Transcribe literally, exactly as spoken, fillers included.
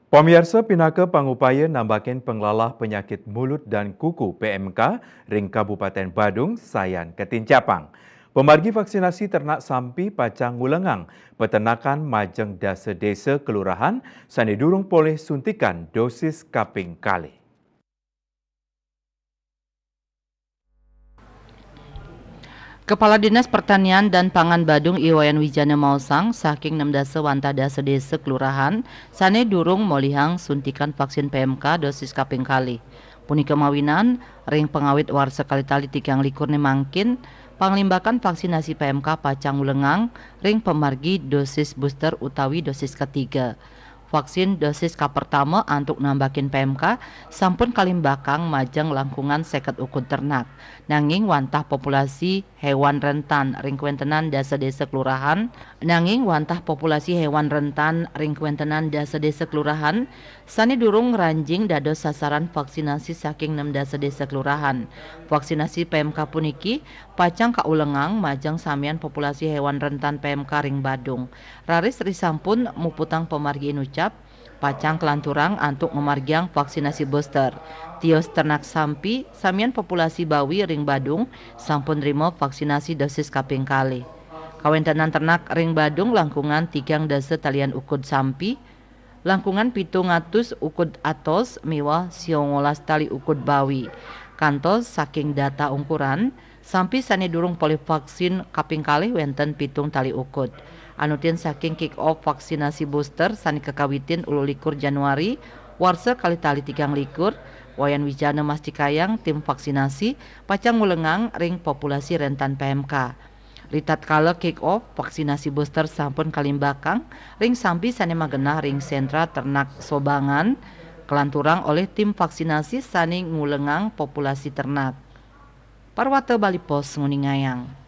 Pamiarsa, pinaka pangupaya nambakin panglalah panyakit mulut dan kuku P M K ring Kabupaten Badung sayan katincapang. Pamargi vaksinasi ternak sampi pacang ngulengang peternakan majeng dasa desa kelurahan sane durung polih suntikan dosis kaping kalih. Kepala Dinas Pertanian dan Pangan Badung I Wayan Wijana maosang, saking enam dasa wantah dasa desa kelurahan sane durung molihang suntikan vaksin P M K dosis kaping kalih. Punika mawinan, ring pangawit warsa kalih tali tigang likur ne mangkin, panglimbakan vaksinasi P M K pacang ngulengang ring pamargi dosis booster utawi dosis katiga. Vaksin dosis kapertama antuk nambakin P M K sampun kalimbakang majeng langkungan seket ukud ternak. Nanging wantah populasi hewan rentan ring kawentenan dasa desa kelurahan, nanging wantah populasi hewan rentan ring kawentenan dasa desa kelurahan sane durung ngranjing dados sasaran vaksinasi saking enam dasa desa kelurahan. Vaksinasi P M K puniki pacang kaulengang majeng samian populasi hewan rentan P M K ring Badung. Raris risampun muputang pamargi inucap, pacang kalanturang antuk mamargiang vaksinasi booster. Tios ternak sampi, samian populasi bawi ring Badung, sampun nrima vaksinasi dosis kaping kalih. Kawentenan ternak ring Badung langkungan tigang dasa talian ukud sampi, langkungan pitung atus ukud atos miwah siongolas tali ukud bawi. Kantos saking data ungkuran, sampi sane durung polih vaksin kaping kalih wenten pitung tali ukud. Anutin saking kick off vaksinasi booster sane kakawitin ulu likur Januari, warsa kalih tali tigang likur, Wayan Wijana mastikayang tim vaksinasi pacang ngulengang ring populasi rentan P M K. Ritatkala kick off, vaksinasi booster sampun kalimbakang ring sampi sane magenah ring sentra ternak Sobangan, kalanturang olih tim vaksinasi sane ngulengang populasi ternak. Parwata Bali Post nguningayang.